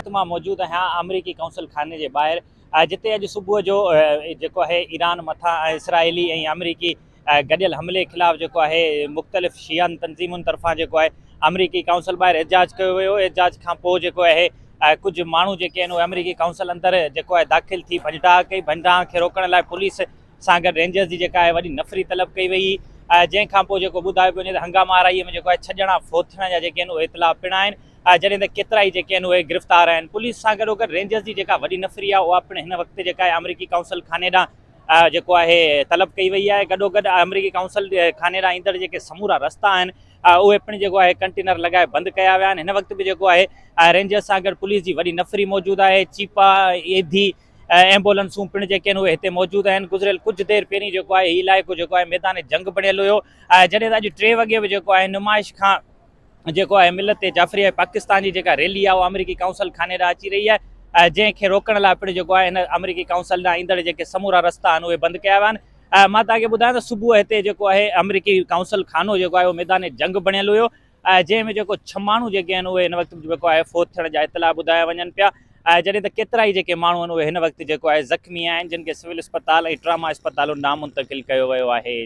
وقت مان موجود آهيان آمريڪي ڪائونسل خاني جي ٻاهر جتي اڄ صبح جو جيڪو آهي ايران مٿان اسرائيلي ۽ آمريڪي گڏيل حملي خلاف جيڪو آهي مختلف شيعن تنظيمن طرفان جيڪو آهي آمريڪي ڪائونسل ٻاهر احتجاج ڪيو ويو. احتجاج کان پوء جيڪو آهي ڪجهه ماڻهو جيڪي آهن اهي آمريڪي ڪائونسل اندر جيڪو آهي داخل ٿي ڀڃڊاهه ڪئي. ڀڃڊاهه کي روڪڻ لاء پوليس سان گڏ رينجرز جي جيڪا آهي وڏي نفري طلب ڪئي وئي جنهن کان پوء جيڪو ٻڌايو پيو وڃي ته هنگاما آرائي ۾ جيڪو آهي ڇهه ڄڻا فوت ٿيڻ جا جيڪي آهن اهي اطلاع پڻ آهن جڏهن ته ڪيترائي جيڪي آهن اهي گرفتار آهن. پوليس سان گڏوگڏ رينجرز جي جيڪا وڏي نفري آهي اها پڻ هن وقت جيڪا آهي آمريڪي ڪائونسل خاني ڏانهن جيڪو آهي طلب ڪئي وئي آهي. گڏوگڏ آمريڪي ڪائونسل خاني ڏانهن ايندڙ جيڪي سمورا رستا آهن اهي پڻ جيڪو آهي ڪنٽينر لڳائي بند ڪيا ويا آهن. هن وقت به جيڪو آهي رينجرز سان گڏ پوليس جي وڏي نفري موجود آهي. چيپا، ايڌي، ايمبولنسون پڻ جيڪي آهن اهي هتي موجود آهن. گذريل ڪجهه دير پهرين جيڪو آهي هي علائقو جيڪو آهي ميدان جنگ بڻيل هيو جڏهن ته اڄ ٽي وڳي به جيڪو آهي نمائش کان جيڪو آهي ملت جعفريه پاڪستان جي جيڪا ريلي آهي اها آمريڪي ڪائونسل خاني ڏانهن اچي رهي آهي جنهن کي روڪڻ لاء پڻ جيڪو آهي هن آمريڪي ڪائونسل ڏانهن ايندڙ جيڪي سمورا رستا آهن اهي بند ڪيا ويا آهن. مان توهان کي ٻڌايان ته صبح هتي جيڪو آهي آمريڪي ڪائونسل خانو جيڪو آهي اهو ميدان جنگ بڻيل هيو جنهن ۾ جيڪو ڇهه ماڻهو جيڪي آهن اهي هن وقت جيڪو آهي فوت ٿيڻ جا اطلاع ٻڌايا وڃن پيا جڏهن ته ڪيترائي جيڪي ماڻهو آهن اهي هن وقت جيڪو آهي زخمي آهن جن کي سول اسپتال ۽ ٽراما اسپتالن ڏانهن منتقل ڪيو ويو آهي.